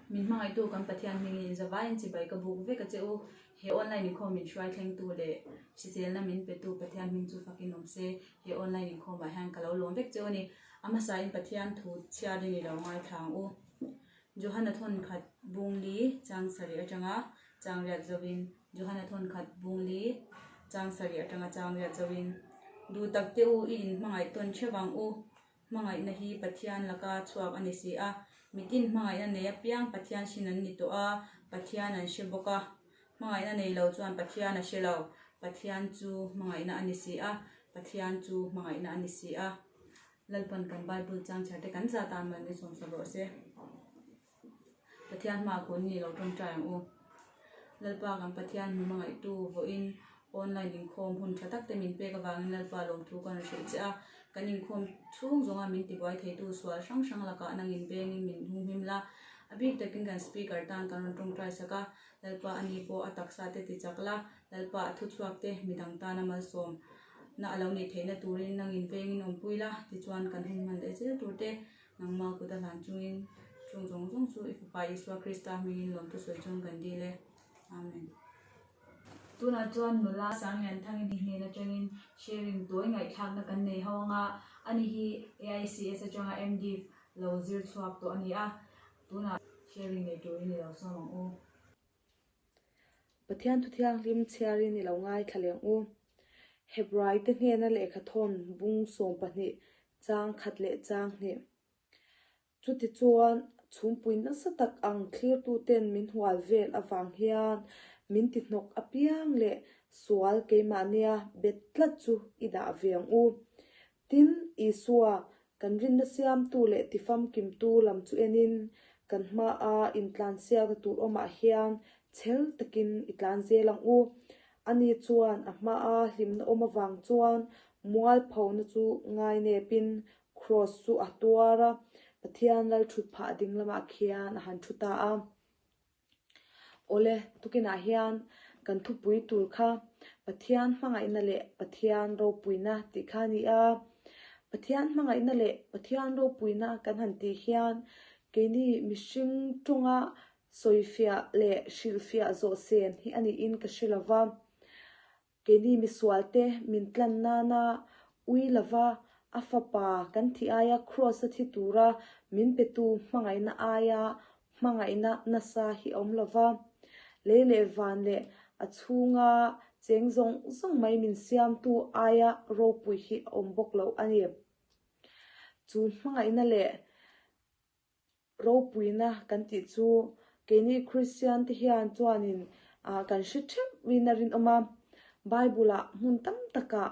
Min hmangaihtu kan Pathian hmingin zavaiin chibai ka buk vek a che u. He online inkhawm min hruai thlengtu leh hriselna min petu Pathian hming chu fakin awm se. He online inkhawmah hian ka lo lawm vek che u a ni. A hmasain Pathian thu chhiarin i lo ngaithla ang u. Johana thawnkhat bungli chang sarih atanga chang riat zovin Johana thawnkhat bungli chang sarih atanga chang riat zovin Duh tak te u i inhmangaih tawn theuh ang u. Hmangaihna hi Pathian laka chhuak a ni si a. Mitin hmangaihna nei apiang Pathian hrin an ni tawh a, Pathian an hre bawk a. Hmangaihna nei lo chuan Pathian a hre lo. Pathian chu hmangaihna a ni si a, Pathian chu hmangaihna a ni si a. Lalpan kan Bible chang chhar te kan zat tan mal min sawmsak rawh se. Pathian hmaah kun ni lo tawngtai ang u. Lalpa kan Pathian hmu hmangaihtu vawiin online inkhawm hun tha tak te min pek avangin Lalpa lawmthu kan rawn hrilh che a. Kan inkhawm chhung zawnga min tibuai theitu sual hrang hrang lakah nangin vengin min humhim la. A bik takin kan speaker tan kan rawn tawngtai sak a. Lalpa ani pawh a taksa te tichak la, Lalpa a thuchhuak te midang tana malsawm na a lo nih theihna turin nangin vengin awmpui la, tichuan kan hun hman leh zel tur te nangma kut a hlan chungin chung zawng zawng chu i Fapa Isua Krista hmingin lawmtu sawi chuan kan dil e. Amen. Tunah chuan nula Sanglianthangin i hnen atangin sharing tawi ngaihthlakna kan nei ho anga, ani hi AICS atanga MDiv lo zir chhuak tawh a ni a, tunah sharing nei turin i lo sawm ang u. Pathian thu thianghlim chhiarin i lo ngaithla leh ang u. Hebraite hnena lehkha thawn bung 12 chang khat leh chang hnih. Chutichuan, chhumpui nasa tak ang thlirtuten min hual vel avang hian min ti hnawk apiang leh sual keimahnia bet tlat chu i dah ve ang u. Tin, Isua, kan rinna siamtu leh tifamkimtu lam chu enin, kan hmaa intlansiakna tur awmah hian chhel takin i tlan zel ang u. Ani chuan a hmaa hlimna awm avang chuan mualphona chu ngainepin Kraws chu a tuar a, Pathian lal thut phah ding lamah khian a han thu ta a. Awle, tukinah hian kan thupui tur kha Pathian hmangaihna leh Pathian ropuina tih kha a ni a. Pathian hmangaihna leh Pathian ropuina kan han tih hian keini mihring tawnga sawifiah leh hrilhfiah zawh sen hi a niin ka hre lova. Keini misualte min tlan nana ui lova a fapa kan thih aia Kraws-a thi tura min petu hmangaihna aia hmangaihna nasa hi a awm lova, lei leh van leh a chhunga cheng zawng zawng mai min siamtu aia ropui hi a awm bawk lo a ni. Chu hmangaihna leh Ropuina kan tih chu keini Kristian te hian chuanin kan hre theuhin a rinawm a, Bible ah hmun tam takah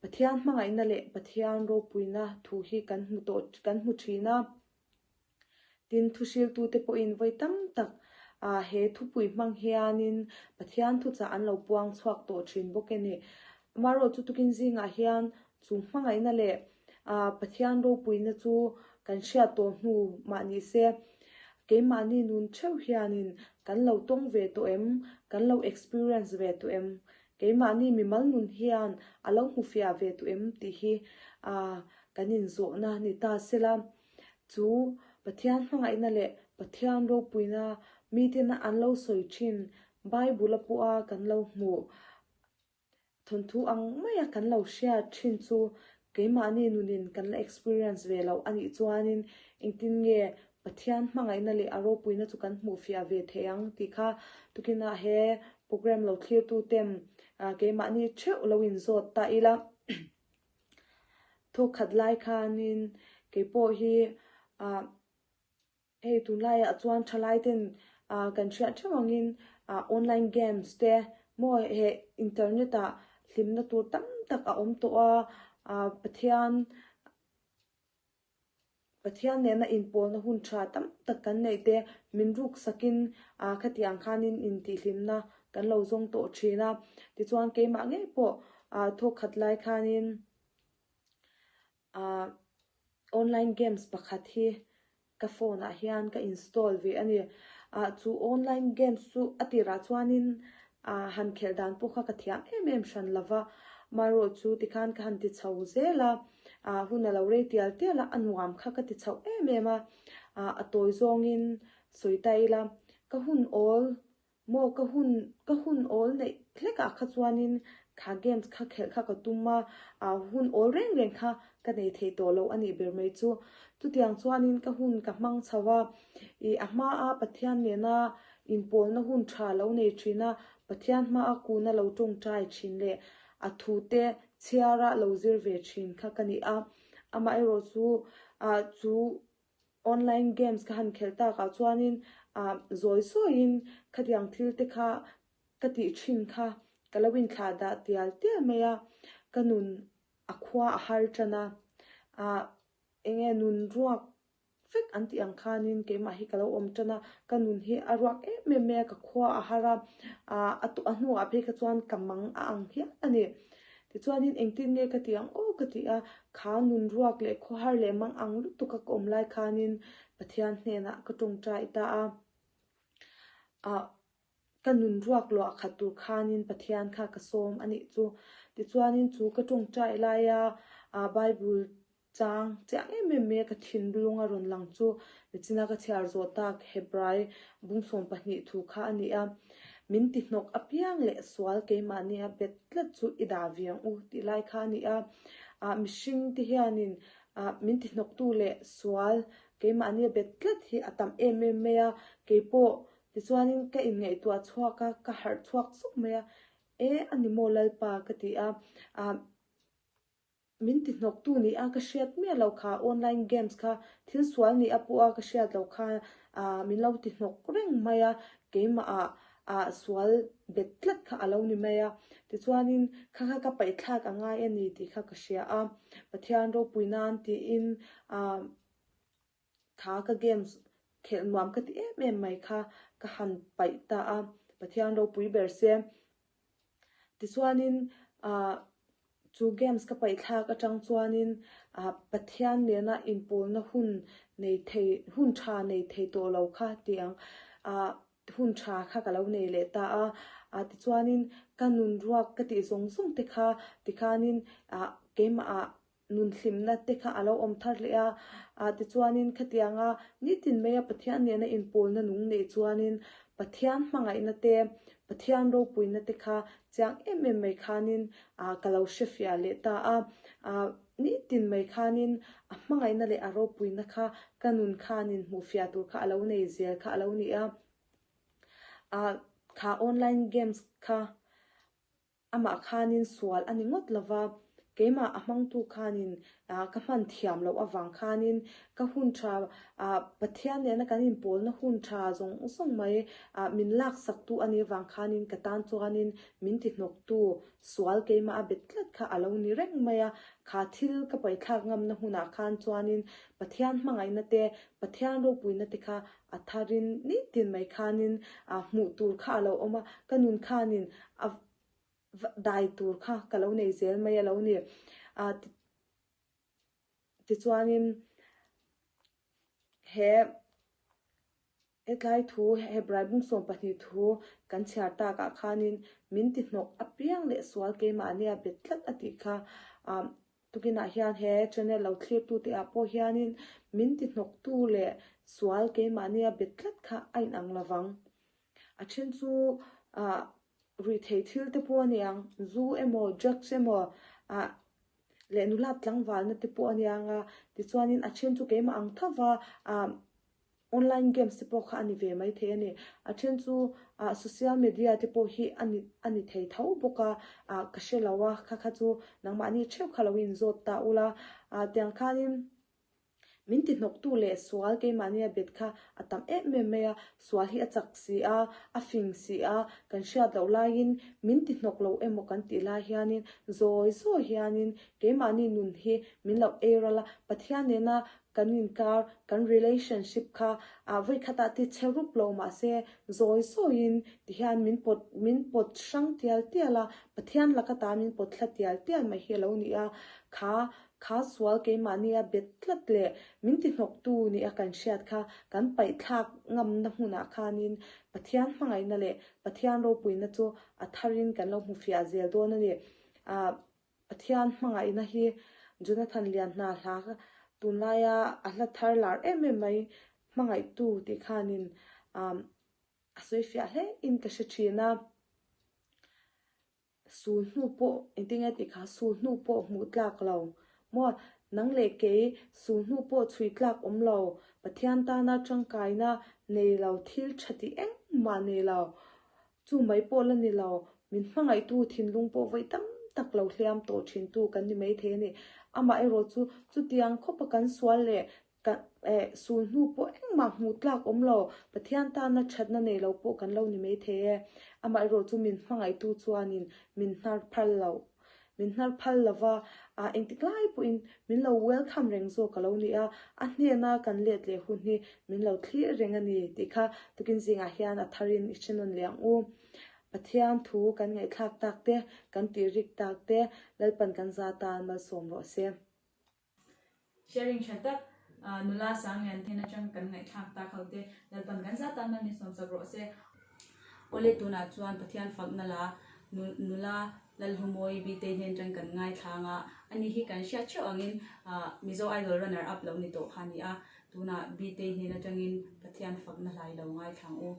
Pathian hmangaihna leh Pathian ropuina thu hi kan hmu tawh kan hmu thin a. Tin, thuhriltute pawhin vawi tam tak he thupui hmang hianin Pathian thuchah an lo puang chhuak tawh thin bawk e ni. Amaherawhchu tukin zingah hian Chu hmangaihna leh Pathian ropuina chu kan hriat tawh hnu mah ni se, keimahni nun theuh hianin kan lo tawng ve tawh em? Kan lo experience ve tawh em? Keimahni mimal nun hian a lo hmu fiah ve tawh em tih hi kan inzawhna ni ta sela. Chu Pathian hmangaihna leh Pathian ropuina miten an lo sawi thin Bible-a pawha kan lo hmuh Thawnthu ang maia kan lo hriat thin chu keimahni nunin kan la experience ve loh a nih chuanin engtin nge Pathian hmangaihna leh a ropuina chu kan hmuh fiah ve theih ang tih kha tukinah he program lo thlirtu ten keimahni theuh lo inzawt ta ila. Thawkkhat lai khanin keipawh hi ah. Hei tunlaiah chuan thalai ten ah kan hriat theuh angin ah online games te maw he internet ah hlimna tur tam tak a awm tawh a, ah Pathian Pathian nena inpawlna hun tha tam tak kan neih te min ruk sakin ah khatiang khanin intihhlimna kan lo zawng tawh thin a, tichuan keimah ngei pawh ah thawkkhat lai khanin ah online games pakhat hi ka phone ah hian ka install ve a ni. Ah chu online games chu a tirah chuanin ah han khelh dan pawh kha ka thiam em em hran lo va, amaherawh chu tikhan ka han ti chho zel a, ah hun a lo rei tial tial a, a nuam kha ka ti chho em em a, ah a tawi zawngin. Sawi ta ila, ka hun awl maw ka hun ka hun awl neih hlekah kha chuanin kha games kha khelh kha ka tum a, ah hun awl reng reng kha ka nei thei tawh lo a nih ber mai chu. Chutiang chuanin ka hun ka hmang chho a, ih a hmaa Pathian nena inpawlna hun tha lo nei thin a, Pathian hmaa kuna lo tawngtai thin leh a thute chhiara lo zir ve thin kha ka ni a. Amaherawhchu ah chu Online games ka han khelh takah chuanin ah zawi zawiin khatiang thil te kha ka tih thin kha ka lo inthlah dah tial tial mai a, ka nun a khua a har tan a, ah enge nun ruak vek an tih ang khanin keimah hi ka lo awm tan a, ka nun hi a ruak em em mai a, ka khua a har a, ah a hnuah phei kha chuan ka mang a ang hial a ni. Tichuanin engtin nge ka tih ang aw ka ti a, kha nun ruak leh khawhar leh mang ang lutuk a ka awm lai khanin Pathian hnenah ka tawngtai ta a. Ah, ka nun ruak luah khat tur khanin Pathian kha ka sawm a nih chu. Tichuanin chu ka tawngtai laia ah Bible Chang chiang em em mai a ka thinlung a rawn lang chu nichina ka chhiar zawh tak Hebrai bung 12 thu kha a ni a, Min ti hnawk apiang leh sual keimahni a bet tlat chu i dah ve ang u tih lai kha a ni a. Ah mihring te hianin ah min ti hnawktu leh sual keimahni a bet tlat hi a tam em em mai a, keipawh tichuanin ka inngaihtuah chhuak a, ka harh chhuak suk mai a, E a ni maw Lalpa ka ti a, ah Min ti hnawktu ni a ka hriat miah lo kha online games kha thil sual ni a pawh a ka hriat lo kha ah min lo ti hnawk reng mai a keimah ah ah sual bet tlat kha a lo ni mai a tichuanin kha kha ka paihthlak a ngai a ni tih kha ka hria a Pathian ropui nan tiin ah Kha ka games khelh nuam ka ti em em mai kha ka han paih ta a, Pathian ropui ber se. Tichuanin ah chu games ka paih thlak atang chuanin ah Pathian nena inpawlna hun nei thei hun tha nei thei tawh lo kha tih ang ah hun tha kha ka lo nei leh ta a. Ah tichuanin ka nun ruak ka tih zawng zawng te kha tikhanin ah keimah ah Nun hlimna te kha a lo awm thar hle a, ah tichuanin khatianga nitin maia Pathian nena inpawlna nung neih chuanin Pathian hmangaihna te, Pathian ropuina te kha chiang em em mai khanin ah ka lo hrefiah leh ta a. Ah nitin mai khanin a hmangaihna leh a ropuina kha ka nun khanin hmuhfiah tur kha a lo nei zel kha a lo ni a. Ah kha online games kha Amah khanin sual a ni ngawt lo va, keimah a hmangtu khanin ka hman thiam loh avang khanin ka hun tha Pathian nena kan inpawlna hun tha zawng zawng mai min laksaktu a nih avang khanin ka tan chuanin min ti hnawktu sual keimah a bet tlat kha a lo ni reng mai a. Kha thil ka paihthlak ngamna hunah khan chuanin Pathian hmangaihna te, Pathian ropuina te kha a tharin nitin mai khanin hmuh tur kha a lo awm a, ka nun khanin a dai tur kha ka lo nei zel mai a lo ni. Tichuanin he hetlai thu Hebrai bung 12 thu kan chhiar takah khanin min ti hnawk apiang leh sual keimahnia bet tlat a tih kha Tukinah hian he channel lo thlirtute ah pawh hianin min ti hnawktu leh sual keimahnia bet tlat kha a inang lovang. A then chu ah ruihtheih thil te pawh a ni ang, zu emaw, drugs emaw ah leh nulat tlangvalna te pawh a ni ang a, tichuanin a then chu keimah ang tho va ah Online games te pawh kha a ni ve mai thei a ni. A then chu ah social media te pawh hi a ni a ni thei tho bawk a, ah ka hre lo a, kha kha chu nangmahni theuh kha lo inzawt ta ula. Ah tiang khanin min ti hnawktu leh sual keimahnia bet kha a tam em em mai a, sual hi a chak si a, a fing si a, kan hriat loh laiin min ti hnawk lo emaw kan tih lai hianin zawi zawi hianin keimahni nun hi min lo ei ral a, Pathian nena Kan inkar, kan relationship kha ah vawikhatah ti chhe rup lo mahse zawi zawiin tihian min pawt min pawt hrang tial tial a, Pathian laka ta min pawt thla tial tial mai hi a lo ni a, kha kha sual keimahnia bet tlat leh min ti hnawktu nia kan hriat kha kan paihthlak ngamna hmunah khanin Pathian hmangaihna leh Pathian ropuina chu a tharin kan lo hmu fiah zel dawn a ni. Ah. Pathian hmangaihna hi Jonathan Lianhna hla tunlaia a hla thar lar em em mai. hmangaihtu tih khanin a sawi fiah hle in ka hre thin a. Sul hnu pawh engtin nge tih kha sul hnu pawh hmuh tlak lo maw? Nang leh kei sul hnu pawh chhui tlak awm lo, Pathian tana tangkaina nei lo thil tha tih engmah nei lo, chu mai pawh la ni lo, min hmangaihtu thinlung pawh vawi tam tak lo hliam tawh thintu kan ni maithei a ni. Amaherawh chu chutiang khawpa kan sual leh Ka eh sul hnu pawh engmah hmuh tlak awm lo, Pathian tana thatna nei lo pawh kan lo ni mai thei e. Amaherawh chu min hmangaihtu chuanin min hnar phal lo. Min hnar phal lova, ah engtik lai pawhin min lo welcome reng zawk a lo ni a, a hnena kan let leh hun hi min lo thlir reng a ni tih kha tukin zingah hian a tharin i hre nawn leh ang u. Pathian thu kan ngaihthlak tak te, kan tihrik tak te, Lalpan kan za tan malsawm rawh se. Sharing tha tak nula Sanglian hnen atang kan ngaihthlak tak ho te Lalpan kan zat tan min sawm chak rawh se. Awle tunah chuan Pathian fakna la nula Lalhlumawi Bitei hnen atang kan ngaithlang a, ani hi kan hriat theuh angin Mizo Idol runner up lo ni tawh kha a ni a, tunah Bitei hnen atangin Pathian fakna hlai lo ngaithlang u.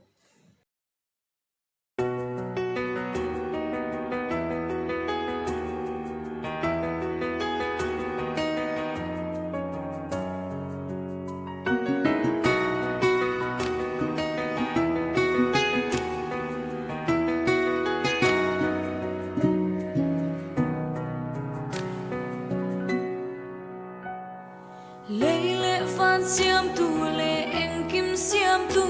Lei leh van siamtu leh engkim siamtu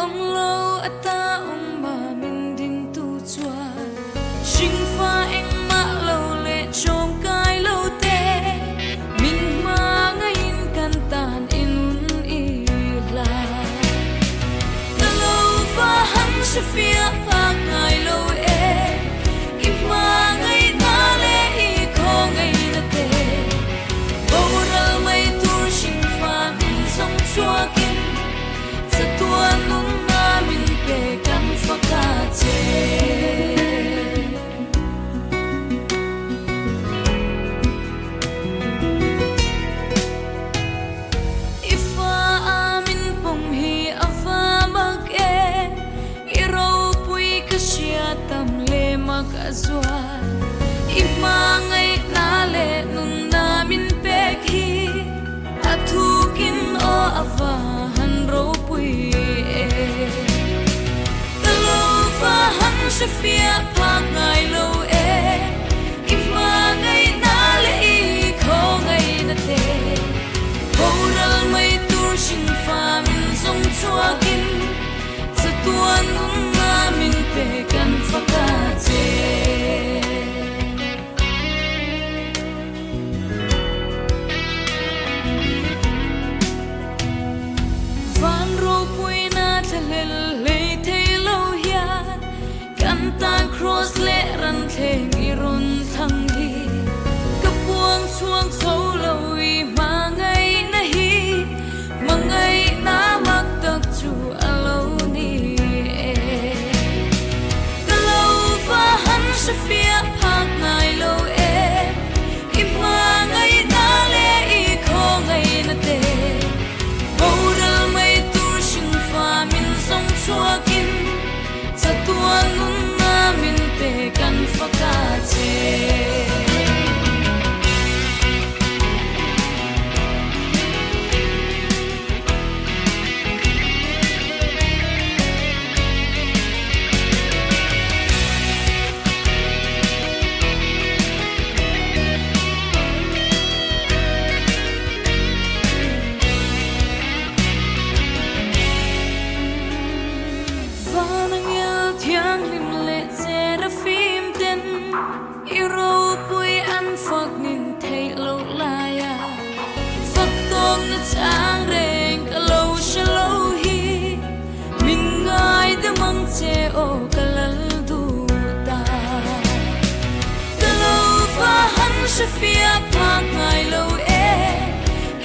awm lo ata awmma min dintu chuan hringfa engmah lo leh chawmkai lo te min hmangaihin kan tan i nun i hlan. Ka lo va han hre fiah phak ngai lo e, i hmangaihna leh i khawngaihna te. Boral mai tur hringfa min zawng chhuakin chatuan nunna min pe kan fak a che. I fa a min pawm hi a va mak e, i ropui ka hria tam leh mak a zual. I hmangaihna leh nunna min pek hi a thukin aw a va han ropui e. Ka lo va han hre fiah phak ngai lo e, i hmangaihna leh i khawngaihna te. Boral mai tur hringfa min zawng chhuakin chatuan nunna min pe kan fak a che. Van ropuina thlahlel hlei thei lo hian kan tan Kraws leh ran thleng i rawn thlang hi. Ka puang chhuang chho lo i hmangaihna hi, hmangaihna mak tak chu a lo ni e. Ka lo va han hre fiah phak ngai lo e, i hmangaihna leh i khawngaihna te. Boral mai tur hringfa min zawng chhuakin chatuan nunna min pe kan fak a che. Van angel thianghlim leh cher a fim ten i ropui an fak nin theih loh lai a, fak tawkna chang reng ka lo hre lo hi min ngai deuh ang che aw ka lal duh ta. Ka lo va han hre fiah phak ngai lo e,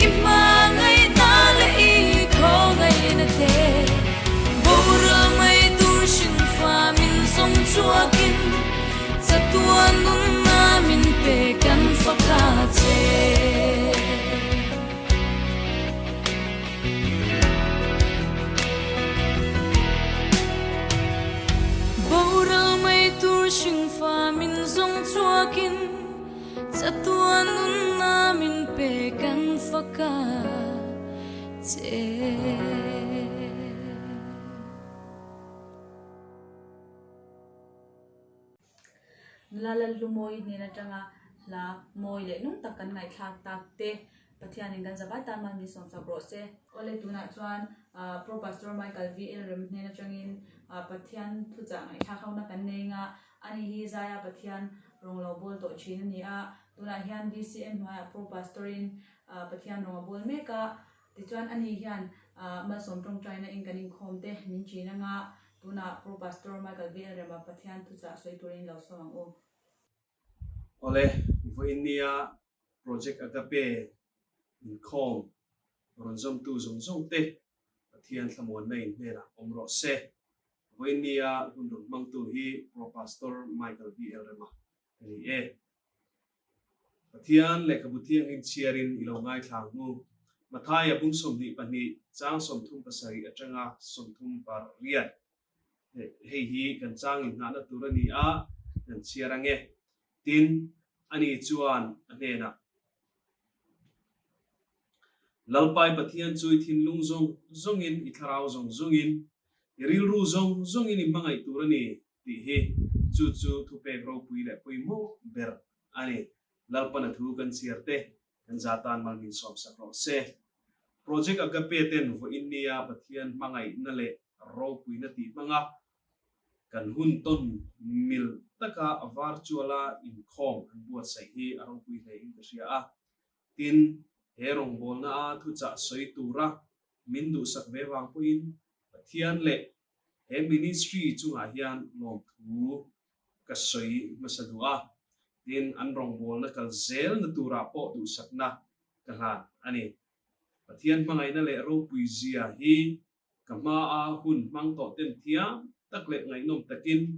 i hmangaihna leh i khawngaihna te. Boral mai tur hringfa min zawng chhuakin chatuan nunna min pe kan fak a che. Chatuan nunna min pe kan fak a che. Nula Lalhlumawi hnen atanga hla mawi leh nung tak kan ngaihthlak tak te Pathianin kan zavai tan mal min sawmsak rawh se. Awle tunah chuan Pro Pastor Michael VL Rem hnen atangin Pathian thuchah ngaihthlak hona kan nei nga, ani hi Zaia Pathian rawng lo bawl tawh thin a ni a, tunah hian BCM hnuaiah Pro Pastor-in Pathian rawng a bawl mek a, tichuan ani hian malsawm tawngtaina in kan inkhawm te min chin anga, tunah Pro Pastor Michael VL Rema Pathian thuchah sawi turin lo sawm ang u. Awle, vawiin nia Project Agape inkhawm rawn zawmtu zawng zawng te Pathian thlamuanna in hnenah awm rawh se. Vawiin nia hun rawn hmangtu hi Pro Pastor Michael VL Rema ka ni e. Pathian lehkhabu thianghlim chhiarin i lo ngaithla ang u. Mathaia bung 22 chang 37 atanga 38. Hei hi kan chang inhnahna tur a ni a, kan chhiar ang e. Tin, ani chuan a hnenah, Lalpai Pathian chu i thinlung zawng zawngin, i thlarau zawng zawngin, i rilru zawng zawngin i hmangaih tur a ni, tih hi chu chu thupek ropui leh pawimawh ber a ni. Lalpana thu kan chhiar te Kan za tan mal min sawmsak rawh se. Project Agape ten vawiin nia Pathian hmangaihna leh ropuina tih hmanga kan hun tawn mil taka virtual-a inkhawm an buatsaih hi a ropui hle in ka hria a. Tin, he rawngbawlna a thuchah sawi tura min duhsak ve vang pawhin Pathian leh he ministry chungah hian lawmthu ka sawi hmasa duh a, tin an rawngbawlna kal zelna turah pawh duhsakna ka hlan a ni. Pathian hmangaihna leh ropui zia hi ka hmaa hun hmang tawh ten thiam tak leh ngaihnawm takin,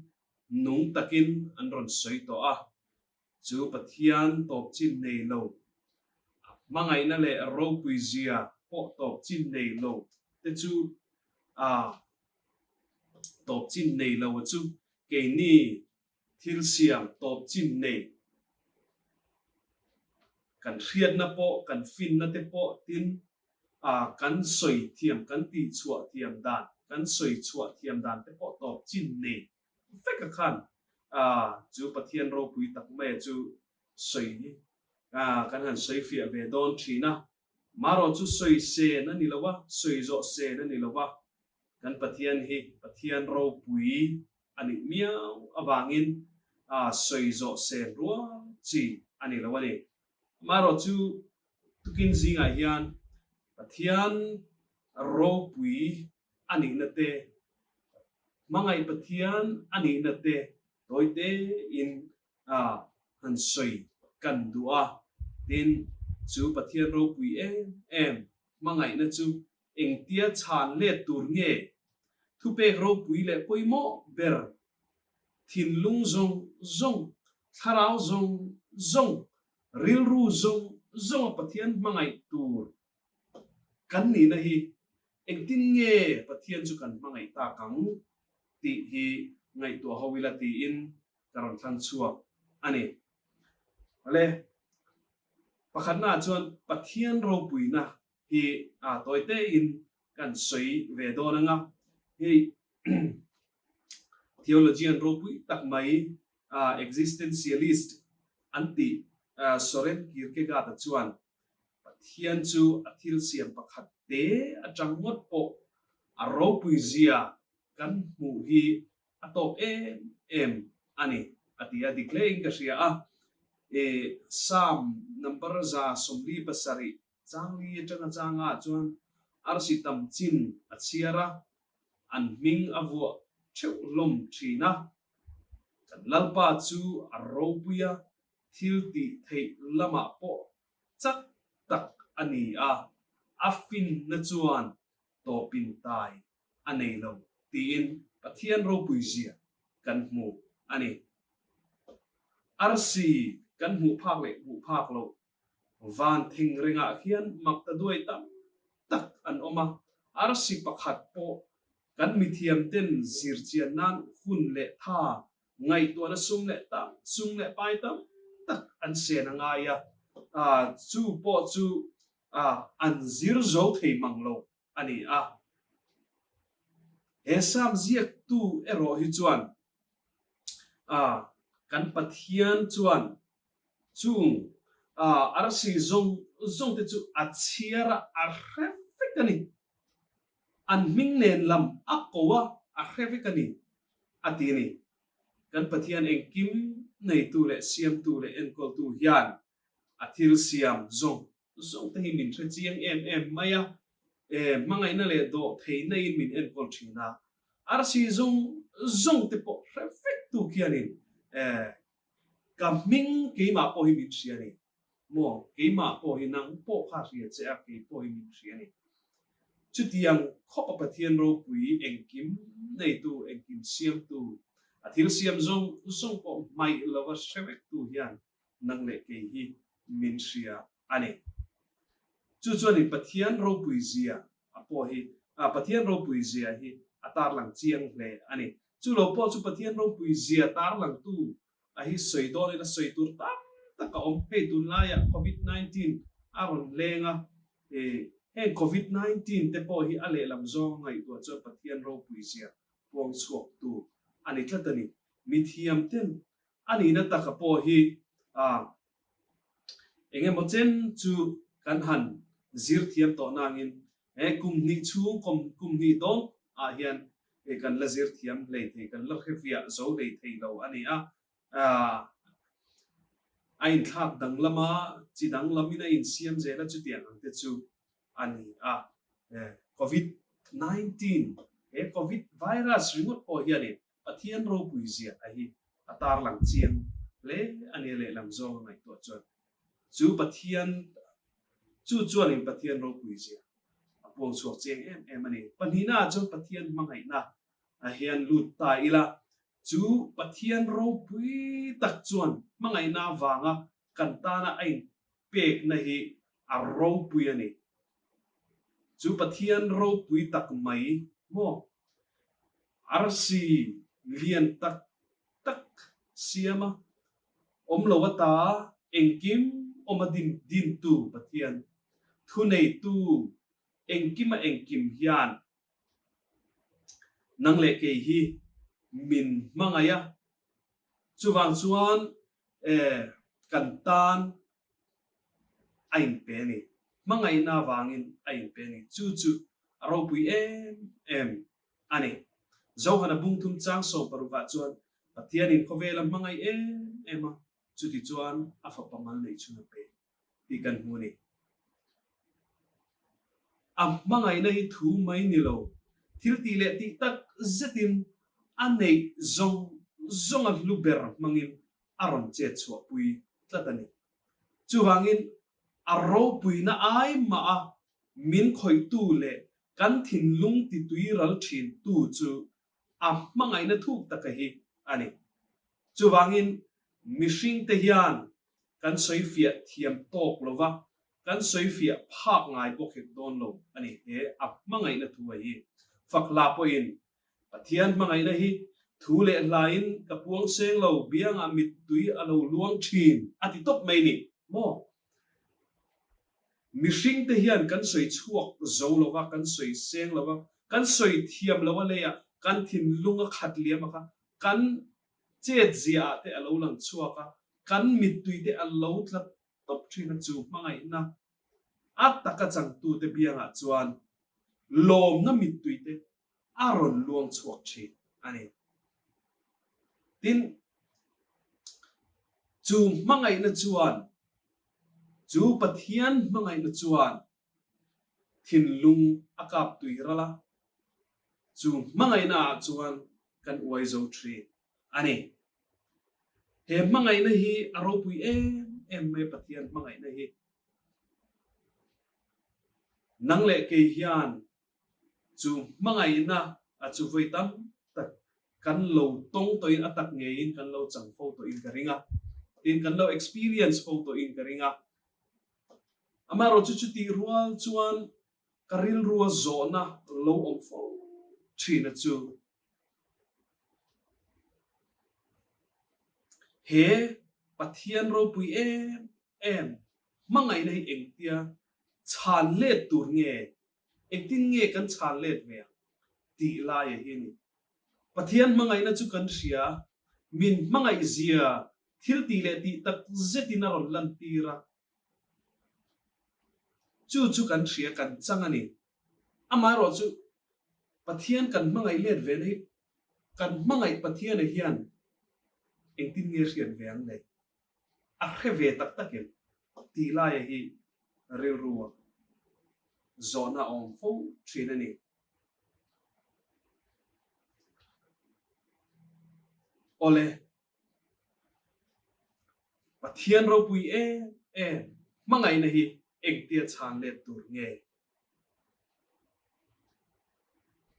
nung takin an rawn sawi tawh a, chu Pathian tawp chin nei lo, a hmangaihna leh ropui zia pawh tawp chin nei lo te chu a tawp chin nei lo a chu keini thil siam tawp chin nei kan hriatna pawh kan finna te pawh tin a kan sawi thiam kan tih chhuah thiam dan kan sawi chhuah thiam dan te pawh tawp chin nei vek a khan a chu Pathian ropui tak mai a chu sawi a kan han sawi fiah ve dawn thin a. Marawh chu sawi sen a ni lo a, sawi zawh sen a ni lo a, kan Pathian hi Pathian ropui a nih miau avangin sawi zawh sen rual chi a ni lo a ni. Marawh chu tukin zingah hian Pathian ropui a nihna te, hmangaih Pathian a nihna te tawi tein a han sawi kan duh a, tin, chu Pathian ropui em em hmangaihna chu engtia chhan let tur nge? Thupek ropui leh pawimawh ber, thinlung zawng zawng, thlarau zawng zawng, rilru zawng zawnga Pathian hmangaih tur kan nihna hi engtin nge Pathian chu kan hmangaih tak ang tih hi ngaihtuah ho ila tiin ka rawn thlang chhuak a ni. Awle, pakhatnaah chuan Pathian ropuina hi a tawi tein kan sawi ve dawn ang a, hei theologian ropui tak mai existentialist an tih Soren Kierkegaard-a chuan Pathian chu a thil siam pakhat te atang ngawt pawh a ropui zia kan hmuh hi a tawk em em a ni a ti a, dik hlein ka hria a. E Psalm number 147 changli atanga changa chuan arsi tam chin a chhiar a, an hming a vuah theuh hlawm thin a. Kan Lalpa chu a ropui a, thil tih theih lamah pawh chak tak a ni a, a finna chuan tawpin tai a nei lo tiin Pathian ropui zia kan hmu a ni. Arsi kan hmuh phak leh hmuh phak loh van thing rengah khian mak ta duai tam tak an awm a, arsi pakhat pawh kan mithiam ten zir chian nan hun leh tha ngaihtuahna sum leh tam sum leh pai tam tak. an sen a ngai a, chu pawh chu an zir zo thei mang lo a ni a. He Sam ziaktu erawh hi chuan kan Pathian chuan chung arsi zawng zawng te chu a chhiar a, a hre vek a ni. An hming nen lam a ko a, a hre vek a ni, a ti a ni. Kan Pathian engkim neitu leh siamtu leh enkawltu hian a thil siam zawng zawng te hi min hre chiang em em mai a, e, hmangaihna leh dawh theihna in min enkawl thin a. Arsi zawng zawng te pawh hre vek tu khianin, e, ka hming keimah pawh hi min hria a ni. Maw, keimah pawh hi nang pawh kha hria che a, kei pawh hi min hria a ni. Chutiang khawpa Pathian ropui engkim neitu, engkim siamtu, a thil siam zawng zawng pawh hmaih lova hre vektu hian nang leh kei hi min hria a ni. Chu chuanin Pathian ropui zia a pawh hi, Pathian ropui zia hi a tarlang chiang hle a ni. Chu lo pawh chu Pathian ropui zia tarlangtu a hi sawi dawnin a sawi tur tam tak a awm. Hei tunlaiah Covid 19 a rawn leng a, heng Covid 19 te pawh hi a lehlam zawng a ngaihtuah chuan Pathian ropui zia puang chhuaktu a ni tlat a ni. Mithiam ten a nihna taka pawh hi eng emaw chen chu kan han zir thiam tawh nangin he kum hnih chhung kum hnih dawn ah hian hei kan la zir thiam hlei thei, kan la hre fiah zo hlei thei lo a ni a. A inthlak danglam a, chi danglamin a insiam zel a, chutiang ang te chu a ni a. Covid 19, he Covid virus ringawt pawh hianin Pathian ropui zia a hi a tarlang chiang hle a ni a lehlam zawng a ngaihtuah chuan chu Pathian chu chuanin Pathian ropui zia a puang chhuak chiang em em a ni. Pahnihna ah chuan Pathian hmangaihna ah hian lut ta ila, chu Pathian ropui tak chuan hmangaihna avanga kan tana a inpekna hi a ropui a ni. Chu Pathian ropui tak mai maw? Arsi lian tak tak siama awm lo ata engkim awma din dintu Pathian Thuneitu engkima engkim hian nang leh kei hi min hmangaih a, chuvang chuan kan tan a inpe a ni. Hmangaihna avangin a inpe a ni. Chu chu a ropui em em a ni. Zohana bungthum chang 16 ah chuan Pathianin khawvela hmangaih em em a, chutichuan a fapa mal neih chhun a pe. tih kan hmu a ni. A hmangaihna hi thu mai ni lo, thil tih leh tih tak zetin a neih zawng zawnga hlu ber hmangin a rawn chet chhuahpui tlat a ni. Chuvangin a ropuina ai mah a min khawihtu leh kan thinlung titui ral thintu chu a hmangaihna thuk taka hi a ni. Chuvangin mihringte hian Kan sawi fiah thiam tawk lo va, kan sawi fiah phak ngai bawk hek dawn lo a ni. He a hmangaihna thu a hi fak hla pawhin Pathian hmangaihna hi thu leh hlain ka puang seng lo, biangah mittui a lo luang thin a ti tawp mai ni maw? Mihringte hian kan sawi chhuak zo lo va, kan sawi seng lo va, kan sawi thiam lo a leiah kan thinlung a khat liam a kha kan chet ziah ah te a lo lang chhuak a, kan mittui te a lo tla tawp thin a, chu hmangaihna a taka changtute biangah chuan lawmna mittui te a rawn luang chhuak thin a ni. Tin, chu hmangaihna chuan, chu Pathian hmangaihna chuan thinlung a kap tui ral a, chu hmangaihna ah chuan kan uai zo thin a ni. He hmangaihna hi a ropui em em mai Pathian hmangaihna hi. Nang leh kei hian chu hmangaihna a chu vawi tam tak kan lo tawng tawhin a tak ngeiin kan lo chang fo tawhin ka ring a, tin kan lo experience fo tawhin ka ring a. Amaherawhchu chutih rual chuan ka rilrua zawhna lo awm fo thina chu he. Pathian ropui em em hmangaihna hi engtia chhan let tur nge, engtin nge kan chhan let ve ang tih laia hi a ni. Pathian hmangaihna chu kan hria, min hmangaih zia thil tih leh tih tak zetin a rawn lantir a, chu chu kan hria, kan chang a ni. Amaherawh chu Pathian kan hmangaih let ve na hi kan hmangaih Pathiana hian engtin nge hriat ve ang le? A hre ve tak tak em? Tih laia hi rilrua zawhna a awm fo thin a ni. Awle, Pathian ropui em em hmangaihna hi engtia chhan let tur nge?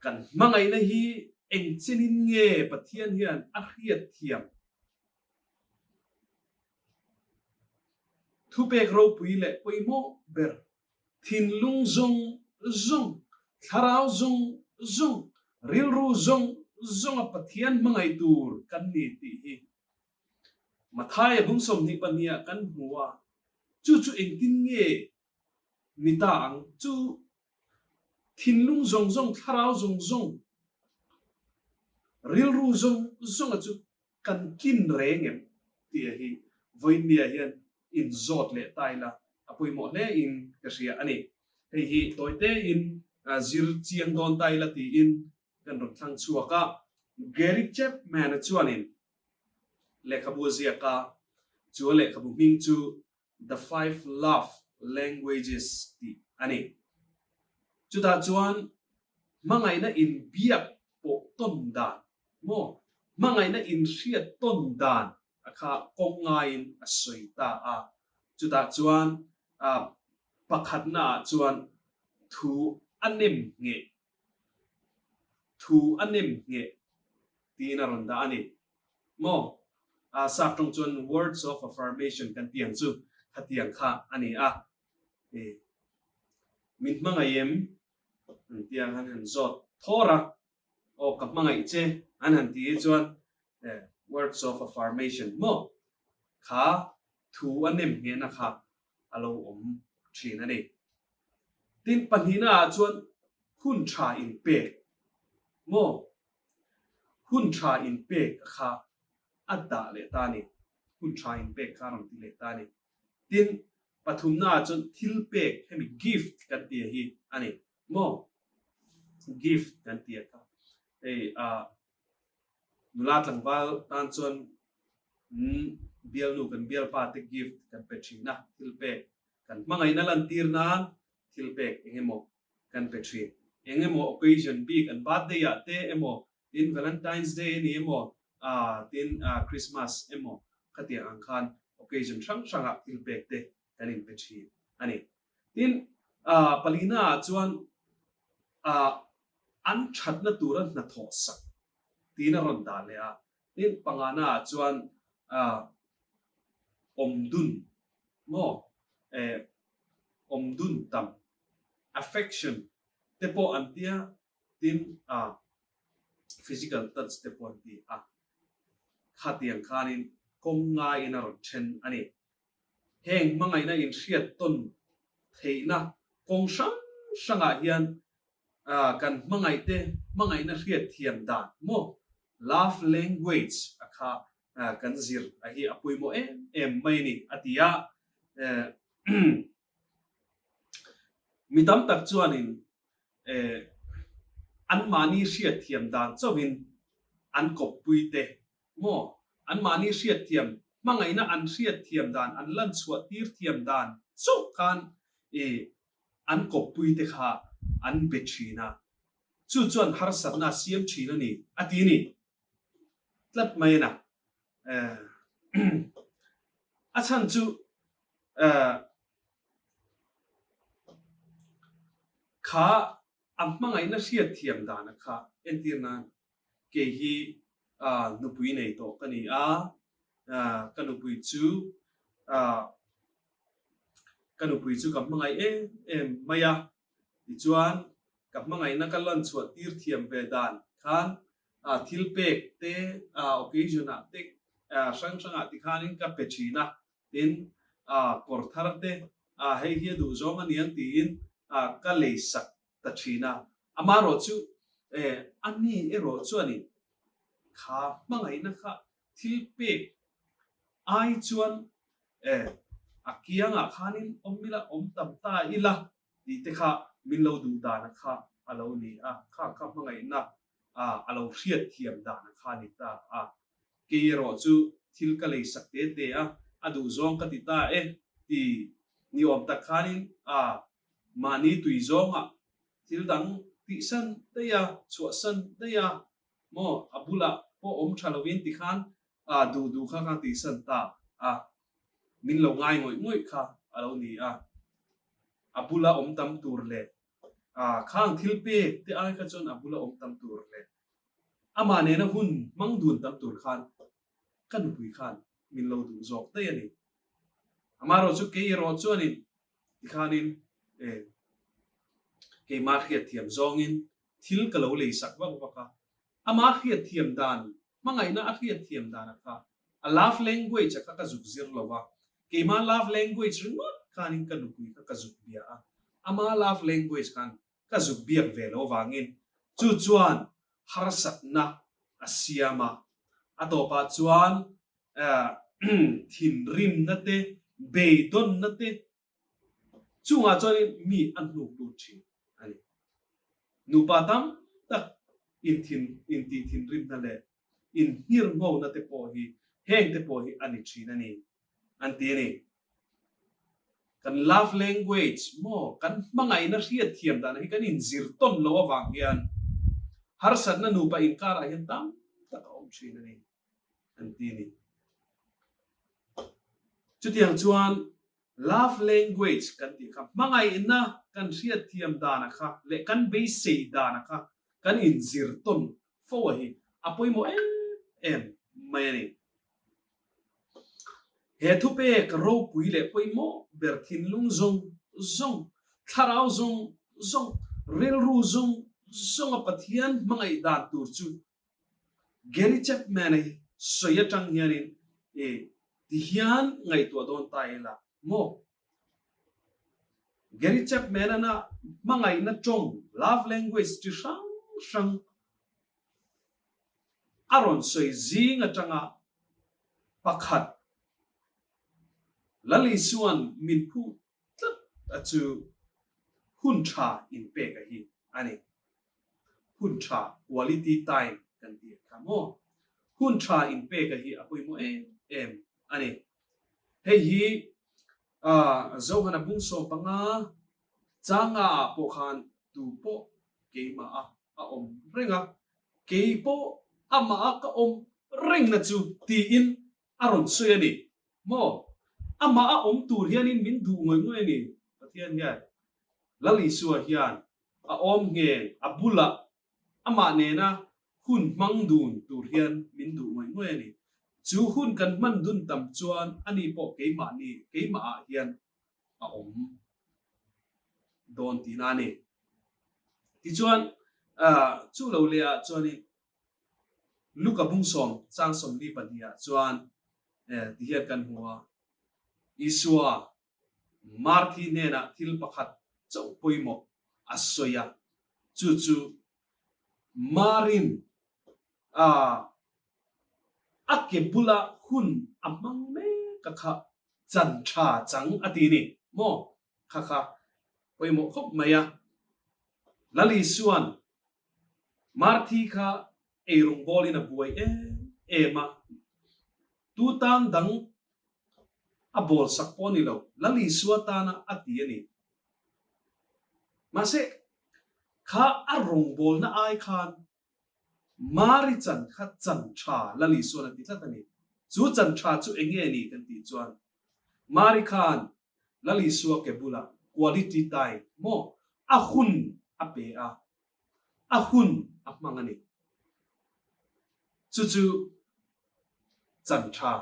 Kan hmangaihna hi engchenin nge Pathian hian a hriat thiam? Thupek ropui leh pawimawh ber thinlung zawng zawng, thlarau zawng zawng, rilru zawng zawnga Pathian hmangaih tur kan ni tih hi Mathaia bung 22 ah kan hmu a, chu chu engtin nge ni ta ang? Chu thinlung zawng zawng, thlarau zawng zawng, rilru zawng zawnga chu Kan tlin reng em? tih hi vawiinnia hian inzawt leh ta ila a pawimawh hle in ka hria a ni. Hei hi tawite in zir chiang dawn ta ila tiin kan rawn thlang chhuak a. Gary Chapman-a chuanin lehkhabu a ziak a, chu a lehkhabu hming chu The Five Love Languages tih a ni. Chutah chuan hmangaihna inbiak pawh tawn dan maw, hmangaihna inhriat tawn dan a kha kawng ngaiin a sawi ta a. Chutah chuan pakhatnaah chuan thu a nem ngheh, thu a nem ngheh tiin a rawn dah a ni. Maw? A sap tawng chuan words of affirmation kan tih ang chu khatiang kha a ni a. E, min hmangaih em? An ti ang an han zawt thawr a. Aw, ka hmangaih che an han ti hi chuan e, words of affirmation maw? Kha thu a nem nghehna kha a lo awm thin a ni. Tin, pahnihna ah chuan hun tha inpek maw? Hun tha inpek a kha a dah leh ta a ni. Hun tha inpek kha a rawn ti leh ta a ni. Tin, pathumna ah chuan thil pek, hemi gift kan tia hi a ni maw? Gift kan tia kha hei ah nula tlangval tan chuan bialnu kan bialpa te gift kan pe thin a, thil pek kan hmangaihna lantir nan thil pek eng emaw kan pe thin. Eng emaw occasion bik an birthday ah te emaw, tin Valentine's Day a ni emaw, ah tin Christmas emaw khatiang ang khan occasion hrang hrang ah thil pek te kan in pe thin a ni. Tin, ah palina ah chuan ah an thatna tura hnathawh sak tiin a rawn dah leh a. Tin, pangana ah chuan ah awmdun maw eh awmdun tam affection te pawh an tia tin a physical touch te pawh an ti a, khatiang khanin kawng ngaiin a rawn then a ni. Heng hmangaihna inhriat tawn theihna kawng hrang hrangah hian kan hmangaihte hmangaihna hriat thiam dan maw love language a kha kan zir a hi a pawimawh em em mai a ni a ti a. Mi tam tak chuanin anmahni hriatthiam dan chauhin an kawppuite maw, anmahni hriatthiam, hmangaihna an hriatthiam dan, an lanchhuah tir thiam dan chauh khan an kawppuite kha an be thin a, chu chuan harsatna a siam thin a ni, a ti ni tlat mai a na. A chhan chu Kha a hmangaihna hriatthiam dana kha entir nan kei hi nupui nei tawh ka ni a, ka nupui chu ka nupui chu ka hmangaih em em mai a, tichuan ka hmangaihna ka lan chhuah tir thiam ve dan khan thil pek te occasion ah te. hrang hrangah tikhanin ka pe thin a, tin kawr thar te hei hi a duh zawng a niang tiin ka lei sak ta thin a. Amaherawh chu a ni erawh chuanin kha hmangaihna kha thil pek ai chuan a kiangah khanin awm ila, awm tam ta ila tih te kha min lo duh dana kha a lo ni a, kha kha hmangaihna a lo hriat thiam dana kha a ni ta a. Kei erawh chu thil ka lei sak te te a, a duh zawng ka ti ta e ti ni awm tak khanin a mahni tui zawngah thil dang tihsan daih a, chhuahsan daih a maw a bulah pawh awm tha lovin tikhan a duh duh kha ka tihsan ta a, min lo ngai ngawih ngawih kha a lo ni a, a bula awm tam tur leh a khang thil pek te ai kha chuan a bula awm tam tur leh amah nena hun hmang dun tam tur khan ka nupui khan min lo duh zawk daih a ni. Amaherawh chu kei erawh chuanin tikhanin e keimah hriatthiam zawngin thil ka lo lei sak vak vak a, amah hriatthiam dan Hmangaihna a hriatthiam dan a kha a love language a kha ka zuk zir lo a, keimah love language ringawt khanin ka nupui kha ka zuk bia a, ama love language khan ka zuk biak ve lo vangin chu chuan harsatna a siam a, a tawpah chuan thinrimna te, beidawnna te Chungah chuanin mi a hnuk lut thin a ni. Nupa tam tak inthin intih thinrimna leh inhnirhngona te pawh hi heng te pawh hi a ni thin a ni an ti a ni. Kan love language maw kan hmangaihna hriatthiam dana hi kan inzir tawn loh avang hian harsatna nupa inkarah hian tam tak a awm thin a ni an ti a ni. Chutiang chuan Love language kan tih kha hmangaihna kan hriatthiam dana kha leh kan beisei dana kha kan inzir tawn fo a hi a pawimawh em em mai a ni. He thupek ropui leh pawimawh ber thinlung zawng zawng, thlarau zawng zawng, rilru zawng zawnga Pathian hmangaih dan tur chu Gary Chapman-a hi sawi atang hianin i ti hian ngaihtuah dawn ta ila maw? Gary Chapman-ana hmangaihna tawng, love language, chi hrang hrang a rawn sawi zing atanga pakhat Lal Isua'n min phuh tlat a chu hun tha inpek a hi a ni. Hun tha, quality time, kan tih kha maw? Hun tha inpek a hi a pawimawh em em a ni. Hei hi Zohana bung 15 changa ah pawh khan tu pawh keimah a a awm reng a, kei pawh amah a ka awm rengna chu tiin a rawn sawi a ni. Maw? Amah a awm tur hianin min duh ngawih ngawih a ni. Pathian hian Lal Isua hian a awm ngheng, a bulah amah nena hun hmang dun tur hian min duh ngawih ngawih a ni. Chu hun kan hman dun tam chuan ani pawh keimahni, keimahah hian a awm dawn tihna a ni. Tichuan, chu lo lehah chuanin Luka bung sawm chang 42 ah chuan ti hian kan hmu a, Isua Marthi hnenah thil pakhat chauh pawimawh a sawi a, chu chu Marin a a ke bula hun a hmang mek a kha chan tha chang a ti ni maw? Kha kha pawimawh khawp mai a. Lal Isua'n Marthi kha eirawng bawlin a buai em em a, tu tan dang a bawl sak pawh a ni lo, Lal Isua tana a ti a ni. Mahse, kha a rawngbawlna ai khan Mari chan kha chan tha Lal Isua'n a ti tlat a ni. Chu chan tha chu eng nge ni kan tih chuan Mari khan Lal Isua ke bulah quality time maw a hun a pe a, a hun a hmang a ni. Chu chu chan tha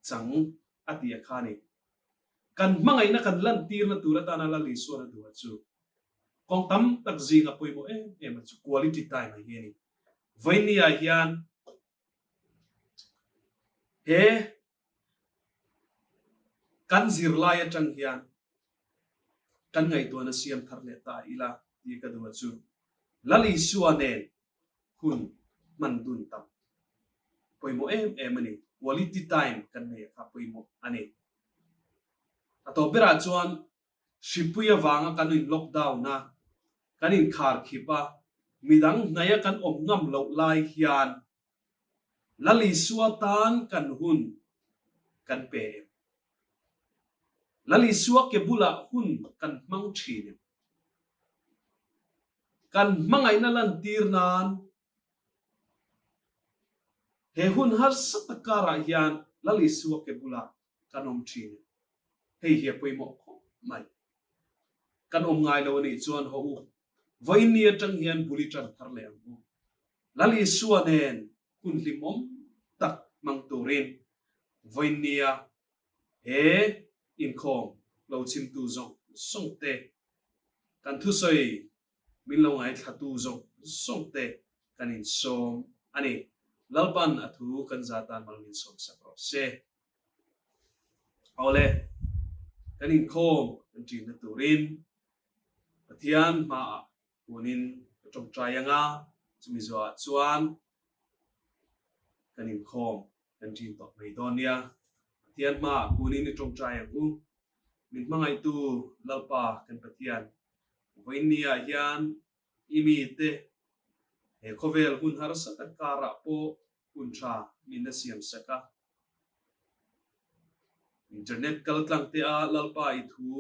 chang a ti a kha a ni. Kan hmangaihna kan lantirna tur atana Lal Isua'n a duh a chu kawng tam tak zinga pawimawh em em a chu quality time a hi a ni. Vawinia hian. He kan zirlai atang hian kan ngaihtuahna siam thar leh ta ila tih ka duh a chu. Lal Isua nen hun hman dun tam pawimawh em em a ni. Quality time kan nei a kha pawimawh a ni. A tawp berah chuan hripui avanga kan in lockdown a, kan inkhar khip a, midang hnaia kan awm ngam loh lai hian Lal Isua tan kan hun kan pe em? Lal Isua ke bulah hun kan hmang thin em? Kan hmangaihna lantir nan he hun harsa tak karah hian Lal Isua ke bulah kan awm thin em? Hei hi a pawimawh khawp mai. Kan awm ngai lo a nih chuan haw u, vawiin atang hian bul i tan thar leh ang u. Lal Isua nen hun hlimawm tak hmang turin vawiin nia he inkhawm lo chhimtu zawng zawng te, kan thusawi min lo ngaithlatu zawng zawng te kan insawm a ni. Lalpan a thu kan za tan mal min sawmsak rawh se. Awle, kan inkhawm kan ṭinna turin Pathian hmaah punin ka ṭawngṭai ang a, chumi zawhah chuan kan inkhawm kan ṭin tawh mai dawn nia. Pathian hmaah punin i ṭawngṭai ang u. Min hmangaihtu Lalpa kan Pathian, vawiin niah hian i mite he khawvel hun harsa tak karah pawh hun tha min la siam sak a. Internet kal tlang te a Lalpa i thu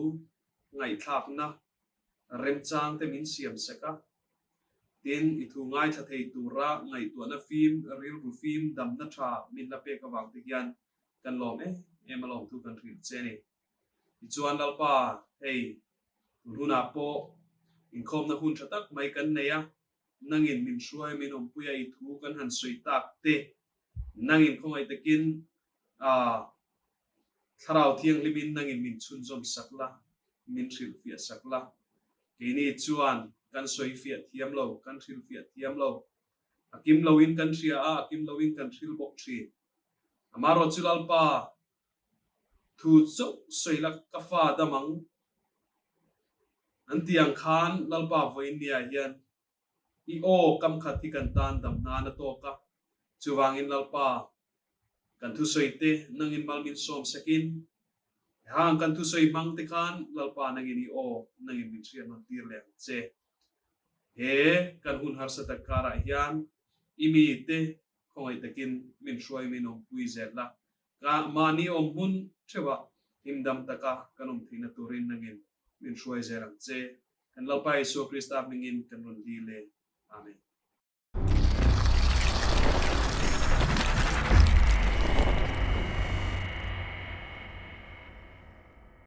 ngaihthlakna remchang te min siam sak a. Tin, i thu ngaithla thei tura ngaihtuahna fim, rilru fim, damna tha min la pek avang te hian kan lawm em em a lawmthu kan hrilh che a ni. Tichuan Lalpa, hei tun hunah pawh inkhawmna hun tha tak mai kan nei a, Nangin min hruai min awmpui a i thu kan han sawi tak te, nangin khawngaih takin ah Thlarau Thianghlimin nangin min chhunzawm sak la, min hrilhfiah sak la. Keini chuan kan sawi fiah thiam lo, kan hrilhfiah thiam lo. A kim loin kan hria a, a kim loin kan hril bawk thin. Amaherawh chu Lalpa thu chauh sawi la ka fa dam ang An ti ang khan Lalpa vawiinniah hian i aw kam khat hi kan tan dam nan a tawk a, chuvangin Lalpa kan thusawi te nangin mal min sawm sakin hang kan thusawi hmang te khan Lalpa nangin i aw nangin min hriat nawn tir leh ang che. He kan hun harsa tak karah hian i mi te khawngaih takin min hruai min awmpui zel la, Ka mahni awm hmun theuhah himdam taka kan awm theihna turin nangin min hruai zel ang che. Kan Lalpa Isua Krista hmingin kan rawn dil e. Amen.